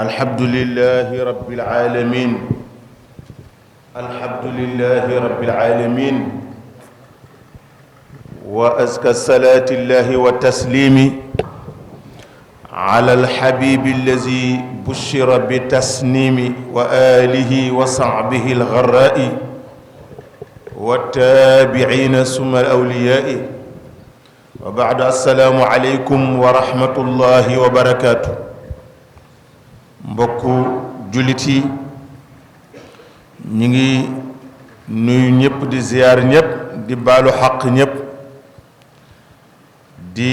الحمد لله رب العالمين الحمد لله رب العالمين وأزكى الصلاة الله والتسليم على الحبيب الذي بشر بالتسنيم وآله وصحبه الغراء والتابعين ثم الأولياء وبعد السلام عليكم ورحمة الله وبركاته mbokku jullit yi ñu ngi nuyu ñëpp di ziyaar ñëpp di baalu xaq ñëpp di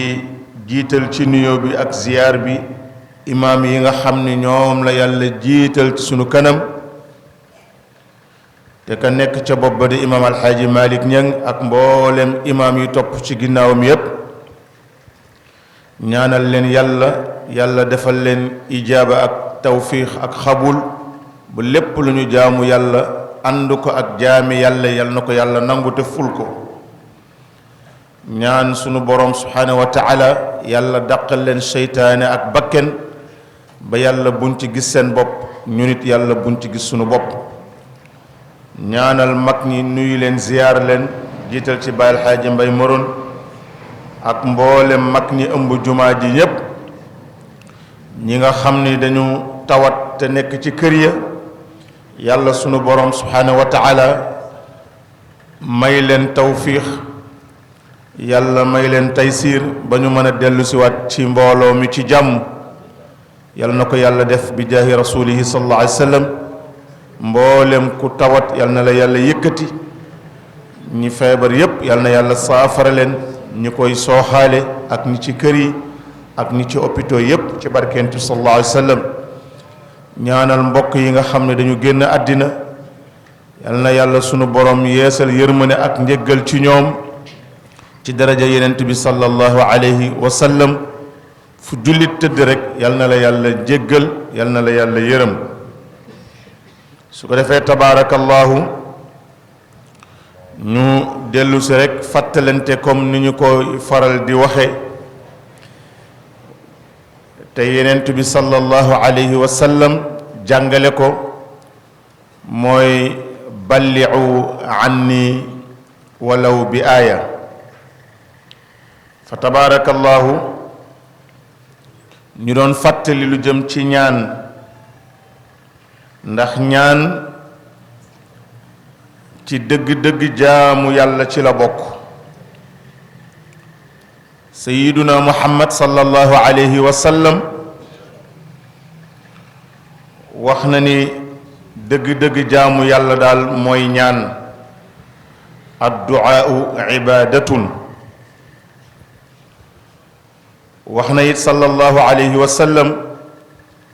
jiital ci nuyoo bi ak ziyaar bi imaam yi nga xam ne ñoom la yàlla jiital ci sunu kanam te ka nekk ca bopp ba di imaam alxaaji Malick Niang ak mboolem imaam yi topp ci ginnaawam yépp ñaanal leen yàlla defal leen ijaaba ak tawfiix ak xabul bu lépp lu ñu jaamu yàlla ànd ko ak jaami yàlla na ko yàlla nangu te ful ko ñaan sunu boroom subhaanahu wa taala yàlla dàqal leen seytaane ak bakken ba yàlla buñ ci gis seen bopp ñu nit yàlla buñ ci gis sunu bopp ñaanal mag ñi nuyu leen ziyaar leen jiital ci Baay Alxaaji Mbay Moroon ak mboolem mag ñi ëmb jumaa ji ñépp ñi nga xam ni dañu tawat te nekk ci kër ya yàlla sunu boroom subhaanahu wa taala may leen tawfiix yàlla may leen taysiir ba ñu mën a dellu siwaat ci mbooloo mi ci jàmm yàlla na ko yàlla def bi jaahi rasulihi sallallahu alayhi wa sallam mboolem ku tawat yàlla na la yàlla yëkkati ñi feebar yépp yàlla na yàlla saafara leen ñi koy sooxaale ak ñi ci kër yi ak ñi ci hôpitaux yépp ci barkeentu sallallahu alayhi wa sallam ñaanal mbokk yi nga xam ne dañu génn àddina yal na yàlla sunu borom yeesal yërmande ak njëggal ci ñoom ci daraja yenent bi sallallahu alayhi wa sallam fu jullit tëdd rek yal na la yàlla jéggal yal na la yàlla yërëm su ko defee tabaarakallahu ñu dellu si rek fàttalante comme ni ñu ko faral di waxe te yenent bi sallallahu alayhi wa sallam jàngale ko mooy balli'u anni walaw bi aaya fa tabaarakallahu ñu doon fàttali lu jëm ci ñaan ndax ñaan ci dëgg-dëgg jaamu yàlla ci la bokk sayyiduna muhammad sallallahu alayhi wa sallam wax na ni dëgg-dëgg jaamu yàlla daal mooy ñaan adduaau ibadatun wax na it sallallahu alayhi wa sallam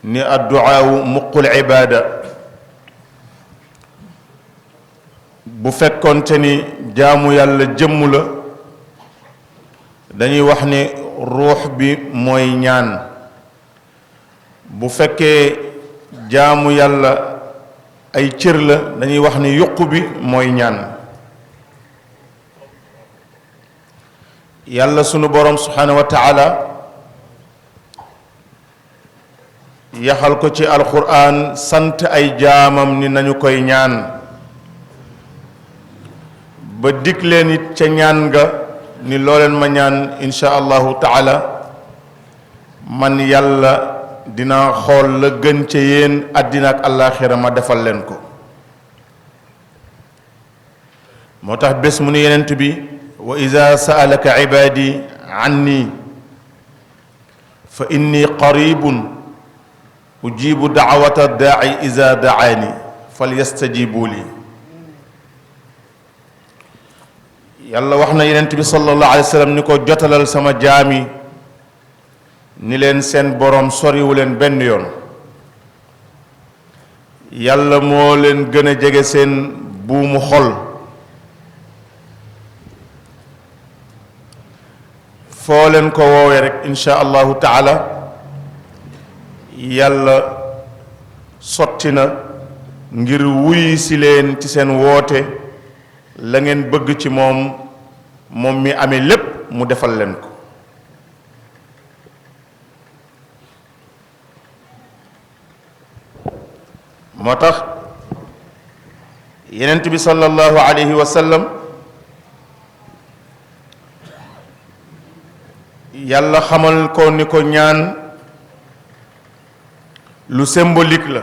ni adduaau muqul ibada bu fekkoonte ni jaamu yàlla jëmm la dañuy wax ni ruux bi mooy ñaan bu fekkee jaamu yàlla ay cër la dañuy wax ni yuq bi mooy ñaan yàlla sunu boroom subhaanahu wa taala yaxal ko ci alquran sant ay jaamam ni nañu koy ñaan ba dig leen it ca ñaan nga ni looleen ma ñaan insha allahu taala man yàlla dina xool la gën ca yéen àddina ak àllaaxira ma defal leen ko moo tax bés mu ne yenent bi wa iza sa'alaka ibadi anni fa inni qaribun ujibu da'wata da'i iza da'ani falyastajibu li yàlla wax na yenent bi sallallahu alayhi wa sallam ni ko jotalal sama jaami ni leen seen boroom soriwu leen benn yoon yàlla moo leen gën a jege seen buumu xol foo leen ko woowee rek insha allahu taala yàlla sotti na ngir wuy si leen ci seen woote la ngeen bëgg ci moom mi amee lépp mu defal leen ko moo tax yenent bi sallallahu alayhi wa sallam yàlla xamal ko ni ko ñaan lu symbolique la,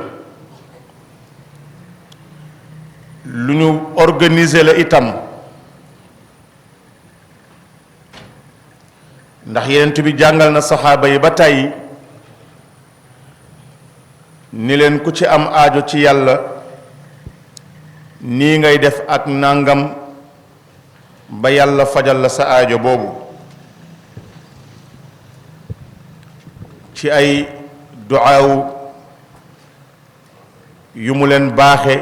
lu ñu organiser la itam, ndax yenent bi jàngal na saxaaba yi ba tàyyi ni leen ku ci am aajo ci yàlla nii ngay def ak nangam ba yàlla fajal la sa aajo boobu, ci ay duaaw yu mu leen baaxe,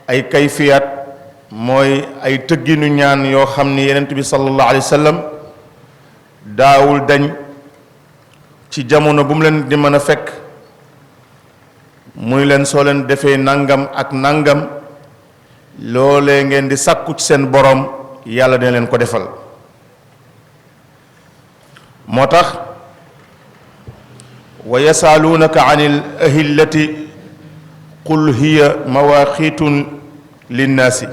ay kayfiyaat mooy ay tëgginu ñaan yoo xam ni yenent bi sallallahu alayhi wa sallam daawul dañ ci jamono bu mu leen di mën a fekk muy leen soo leen defee nangam ak nangam loolee ngeen di sàkku ci seen borom yàlla dina leen ko defal. moo tax wa yasaaluunaka an il ahillati qul hiya mawaaqiitun linnaasi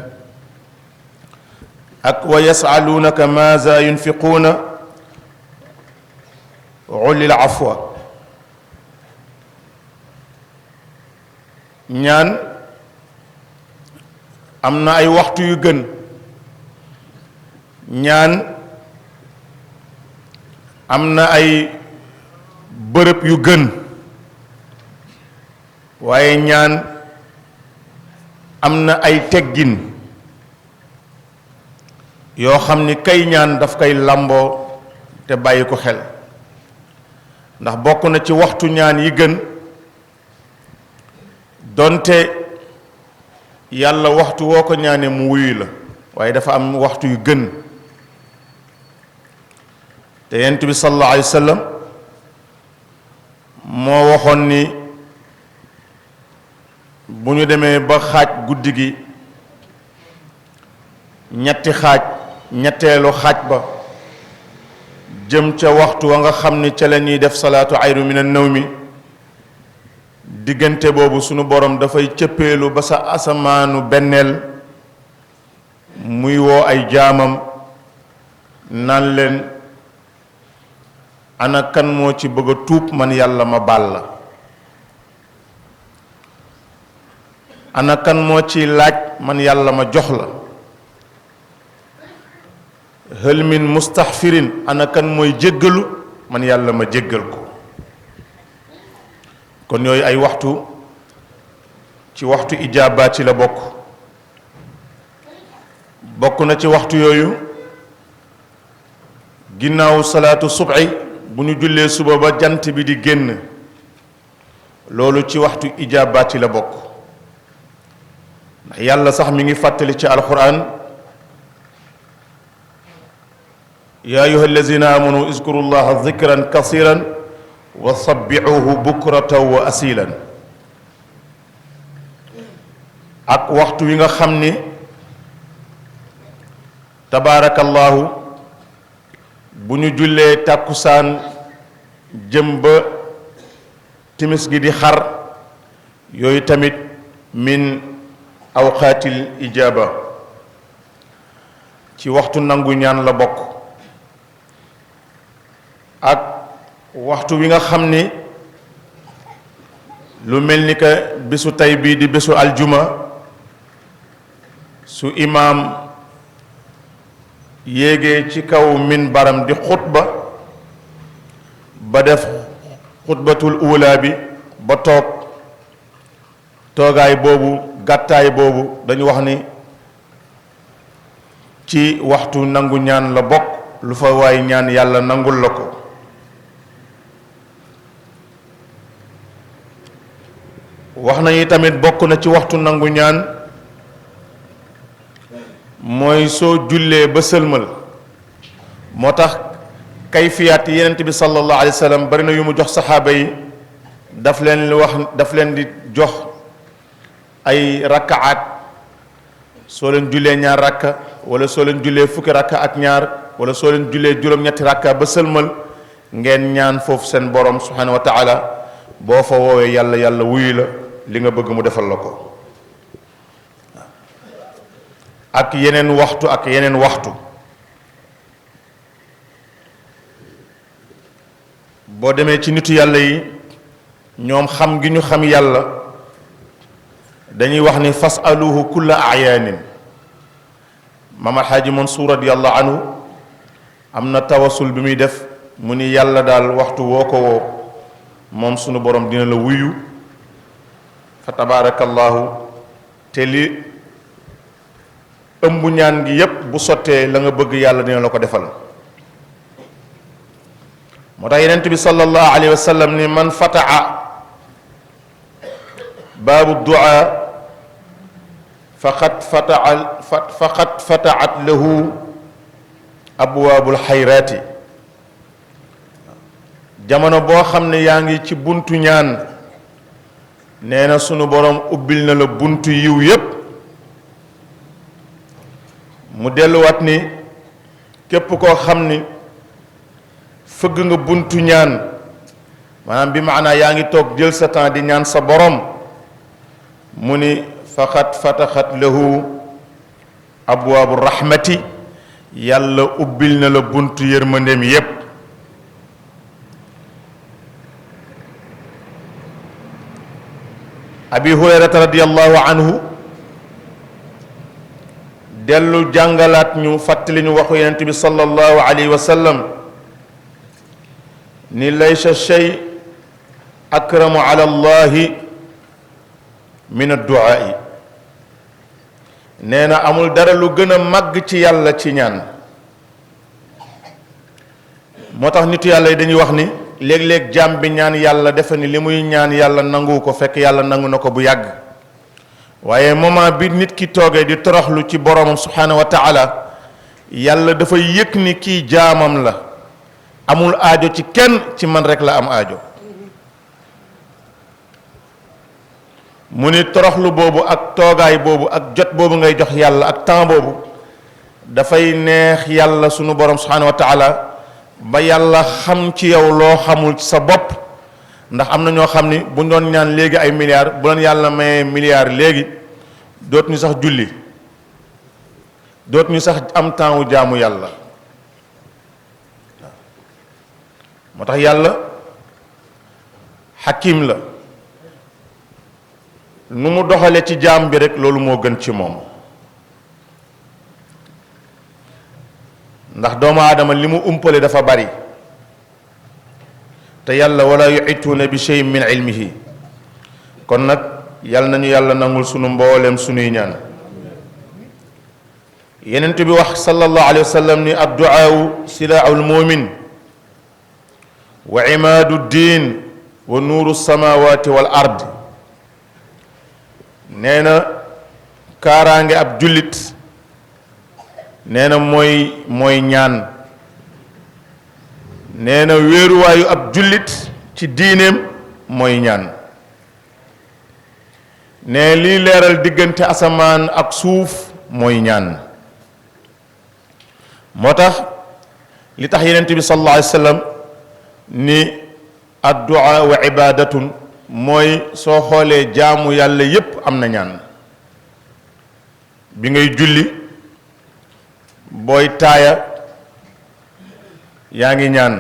ak wa yasaaluunaka maaza yunfiquuna ulil afwa. ñaan am na ay waxtu yu gën, ñaan am na ay bërëb yu gën, waaye ñaan am na ay teggin yoo xam ni kay ñaan daf koy làmboo te bàyyi ko xel, ndax bokk na ci waxtu ñaan yi gën, donte yàlla waxtu woo ko ñaane mu wuyu la, waaye dafa am waxtu yu gën. te yonent bi sallallahu alayhi wa sallam moo waxoon ni bu ñu demee ba xaaj guddi gi ñetti xaaj, ñetteelu xaaj ba jëm ca waxtu wa nga xam ni ca la ñuy def salaatu ayru min an-nawmi, diggante boobu sunu borom dafay cëppeelu ba sa asamaanu benneel muy woo ay jaamam naan leen ana kan moo ci bëgg a tuub man yàlla ma baal la, ana kan moo ci laaj man yàlla ma jox la, hal min mustaxfirin ana kan mooy jéggalu man yàlla ma jéggal ko. kon yooyu ay waxtu ci waxtu ijaabaat ci la bokk. bokk na ci waxtu yooyu ginnaaw salaatu subhi bu ñu jullee suba ba jant bi di génn, loolu ci waxtu ijaabaat ci la bokk. ndax yàlla sax mi ngi fàttali ci alquran yaa ayyuha allazina amanu izkuru llaha zikran kasiran wa sabbihuhu bukratan wa asilan. ak waxtu wi nga xam ni tabaarakallahu bu ñu jullee tàkkusaan jëm ba timis gi di xar, yooyu tamit min awqaatil ijaaba, ci waxtu nangu ñaan la bokk. ak waxtu wi nga xam ni lu mel ni que bésu tey bii di bésu aljuma, su imaam yéegee ci kaw minbaram di xutba ba def xutbatul uulaa bi ba toog, toogaay boobu gàttaay boobu dañu wax ni ci waxtu nangu ñaan la bokk, lu fa waay ñaan yàlla nangul la ko. wax nañu tamit bokk na ci waxtu nangu ñaan mooy soo jullee ba sëlmal. moo tax kayfiyaat yenent bi sallallahu alayhi wa sallam bari na yu mu jox saxaaba yi, daf leen di jox ay rakkaat. soo leen jullee ñaar rakka, wala soo leen jullee fukki rakka ak ñaar, wala soo leen jullee juróom-ñetti rakka ba sëlmal, ngeen ñaan foofu seen borom subhanahu wa taala. boo fa woowee yàlla wuyu la, li nga bëgg mu defal la ko. ak yeneen waxtu boo demee ci nitu yàlla yi ñoom xam gi ñu xam yàlla dañuy wax ni fasaluhu kulla ayaanin Maam Alxaaji Mansuur radiyallahu anhu am na tawasul bi muy def mu ni yàlla daal waxtu woo ko woo moom sunu borom dina la wuyu fa tabaarakallahu te li ëmb ñaan gi yépp bu sottee la nga bëgg yàlla dina la ko defal moo tax Yonent bi sallallahu alayhi wa sallam ni man fataa baabu du'a faqad fataat lahu abwaabul xayraati jamono boo xam ne yaa ngi ci buntu ñaan nee na sunu borom ubbil na la buntu yiw yépp mu delluwaat ni képp koo xam ni fëgg nga buntu ñaan maanaam bi maanaa yaa ngi toog jël sa temps di ñaan sa borom mu ni faqad fataxat lahu abwaabu rahmati yàlla ubbil na la buntu yërmandeem yépp abi hurayrata radiyallahu anhu dellu jàngalaat ñu fàttali ñu waxu yonent bi sallallahu alayhi wa sallam ni laysa shay akramu ala allahi min adduaai nee na amul dara lu gën a màgg ci yàlla ci ñaan moo tax nitu yàlla yi dañuy wax ni léeg-léeg jaam bi ñaan yàlla defe ni li muy ñaan yàlla nangu ko fekk yàlla nangu na ko bu yàgg waaye moment bi nit ki toogee di toroxlu ci boromam subhanahu wa taala yàlla dafa yëg ni kii jaamam la amul aajo ci kenn ci man rek la am aajo mu ni toroxlu boobu ak toogaay boobu ak jot boobu ngay jox yàlla ak temps boobu dafay neex yàlla sunu borom subhanahu wa taala ba yàlla xam ci yow loo xamul ci sa bopp ndax am na ñoo xam ni bu doon ñaan léegi ay milliards bu leen yàlla mayee milliards léegi doot ñu sax julli doot ñu sax am temps wu jaamu yàlla moo tax yàlla xakim la nu mu doxale ci jaam bi rek loolu moo gën ci moom ndax doomu aadama li mu umpale dafa bari te yàlla wala yuhituuna bi shay'in min ilmihi kon nag yàlla nañu yàlla nangul sunu mbooleem sunuy ñaan yenent bi wax sallallahu alayhi wa sallam ni adduaawu silaaul mumin wa imaadu diin wa nuuru samawati wal ard nee na kaaraange ab jullit nee na mooy ñaan nee na wéeruwaayu ab jullit ci diineem mooy ñaan ne liy leeral diggante asamaan ak suuf mooy ñaan moo tax li tax yenent bi sallallahu alayhi wa sallam ni addu'a wa ibadatun mooy soo xoolee jaamu yàlla yépp am na ñaan bi ngay julli booy taaya yaa ngi ñaan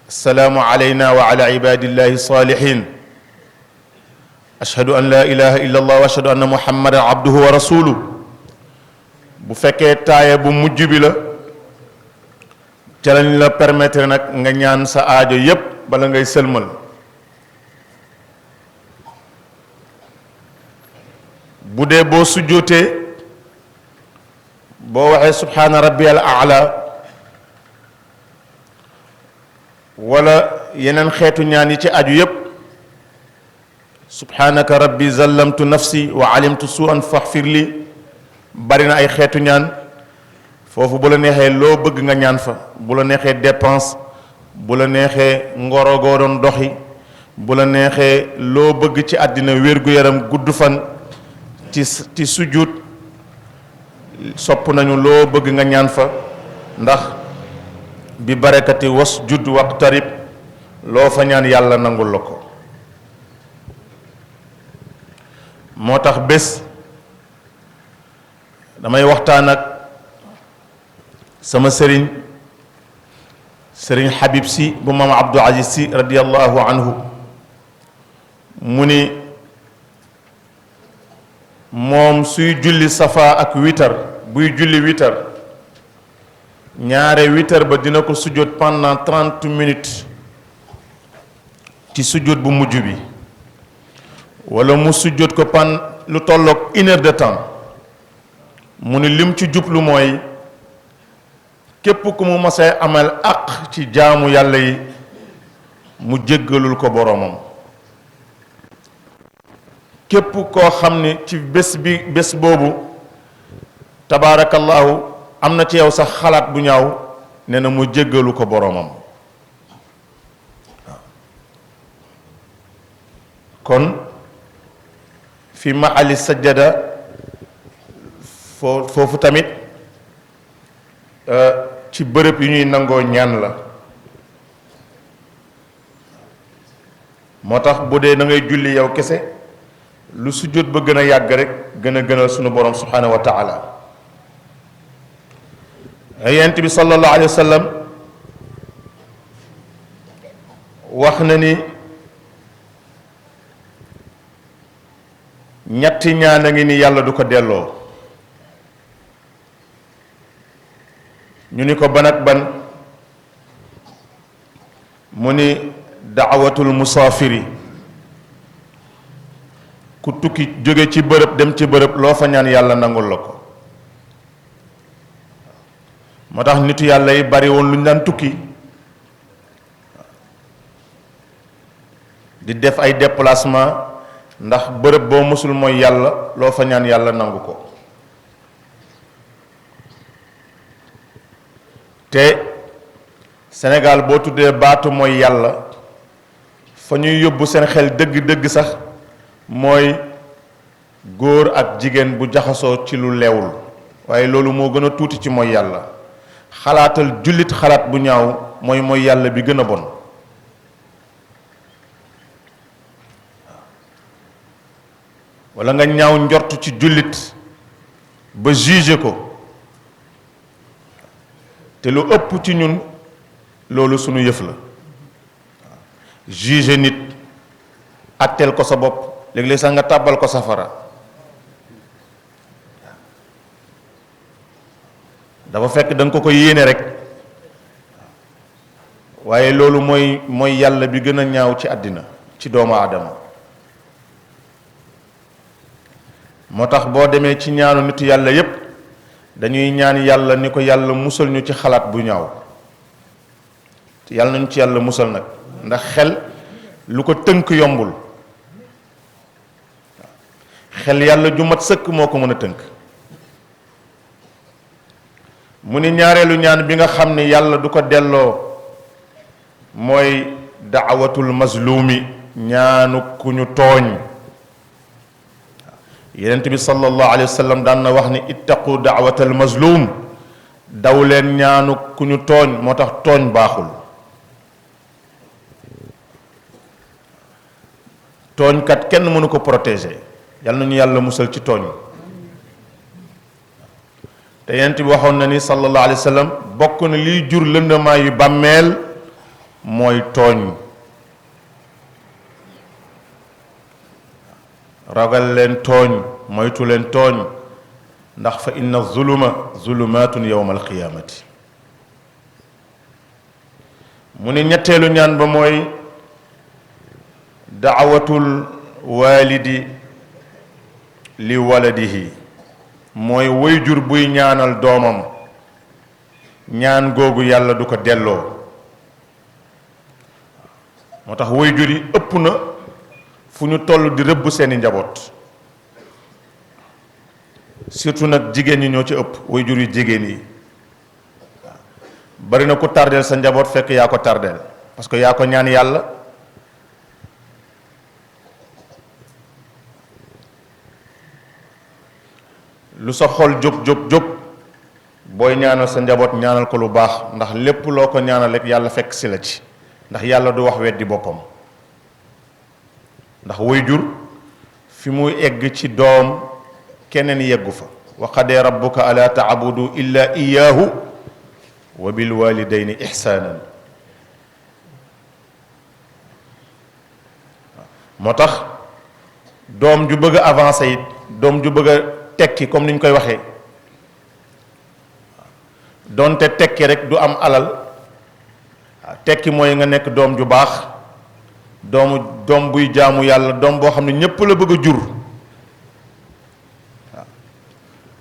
assalaamu alayna wa ala ibadillahi salihin ashhadu an la ilaha illa allah wa ashhadu anna muhammadan abduhu wa rasuluh bu fekkee taaya bu mujj bi la ca lañ la permettre nag nga ñaan sa aajo yépp bala ngay sëlmal bu dee boo sujjóotee boo waxee subhaana rabbiyal a'la wala yeneen xeetu ñaan yi ci aju yépp subhaanaka rabbi zallamtu nafsi wa alimtu su'an faghfir li bari na ay xeetu ñaan foofu bu la neexee loo bëgg nga ñaan fa bu la neexee dépense bu la neexee ngoro goo doon doxi bu la neexee loo bëgg ci àddina wér-gu-yaram gudd fan ci sujjuut sopp nañu loo bëgg nga ñaan fa ndax bi barakati wasjud waqtarib loo fa ñaan yàlla nangul la ko moo tax bés damay waxtaan ak sama sëriñ Habib si bu maam Abdou Aziz si radiyallahu anhu mu ni moom suy julli safa ak witar buy julli witar ñaare witar ba dina ko sujjóot pendant 30 minutes ci sujjóot bu mujj bi wala mu sujjóot ko lu tolloog 1 heure de temps mu ni lim ci jublu mooy képp ku mu masee amal àq ci jaamu yàlla yi mu jéggalul ko boroomam képp koo xam ni ci bés boobu tabaarakallaahu am na ci yow sax xalaat bu ñaaw nee na mu jéggalu ko boroomam kon fi maali sajjada foofu tamit ci bërëb yu ñuy nangoo ñaan la moo tax bu dee da ngay julli yow kese lu sujjóot ba gën a yàgg rek gën a gënal sunu borom subhanahu wa taala yonent bi sallallahu alayhi wa sallam wax na ni ñetti ñaan a ngi ni yàlla du ko delloo ñu ni ko ban ak ban mu ni daawatul musaafiri ku tukki jóge ci bërëb dem ci bërëb loo fa ñaan yàlla nangul la ko moo tax nitu yàlla yi bari woon lu ñu daan tukki di def ay déplacement ndax bërëb boo mësul mooy yàlla loo fa ñaan yàlla nangu ko te Sénégal boo tuddee baatu mooy yàlla fa ñuy yóbbu seen xel dëgg-dëgg sax mooy góor ak jigéen bu jaxasoo ci lu leewul waaye loolu moo gën a tuuti ci mooy yàlla xalaatal jullit xalaat bu ñaaw mooy yàlla bi gën a bon walla nga ñaaw njort ci jullit ba juger ko te lu ëpp ci ñun loolu sunu yëf la juger nit atteel ko sa bopp léeg-léeg sax nga tàbbal ko safara dafa fekk da nga ko yéene rek waaye loolu mooy yàlla bi gën a ñaaw ci àddina ci doomu aadama moo tax boo demee ci ñaanu nitu yàlla yépp dañuy ñaan yàlla ni ko yàlla musal ñu ci xalaat bu ñaaw yàlla nañu ci yàlla musal nag ndax xel lu ko tënk yombul xel yàlla ju mat sëkk moo ko mën a tënk mu ni ñaareelu ñaan bi nga xam ni yàlla du ko delloo mooy daawatul mazlumi ñaanu ku ñu tooñ yenent bi sallallahu alayhi wa sallam daan na wax ni ittaqu daawatal mazlum daw leen ñaanu ku ñu tooñ moo tax tooñ baaxul tooñkat kenn mënu ko protéger yal na ñu yàlla musal ci tooñ te yenent bi waxoon na ni sallallahu alayhi wa sallam bokk na liy jur lëndëmaa yu bàmmeel mooy tooñ ragal leen tooñ moytu leen tooñ ndax fa inna zuluma zulumaatun yawma alqiyaamati mu ni ñetteelu ñaan ba mooy daawatul walidi li waladihi mooy waajur buy ñaanal doomam ñaan googu yàlla du ko delloo moo tax waajur yi ëpp na fu ñu toll di rëbb seeni njaboot surtout nag jigéen ñi ñoo ci ëpp waajur yu jigéen yi bari na ku tardeel sa njaboot fekk yaa ko tardeel parce que yaa ko ñaan yàlla lu sa xol jóg booy ñaanal sa njaboot ñaanal ko lu baax ndax lépp loo ko ñaanal rek yàlla fekk si la ci ndax yàlla du wax weddi boppam ndax waajur fi muy egg ci doom keneen yeggu fa wa qadee rabbuka ala taabudu illa iyaahu wa bil walidayni ihsaanan. moo tax doom ju bëgg a avancer it doom ju bëgg a tekki comme ni ñu koy waxee donte tekki rek du am alal tekki mooy nga nekk doom ju baax doom buy jaamu yàlla doom boo xam ne ñépp la bëgg a jur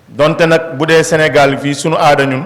donte nag bu dee Sénégal fii sunu aada ñun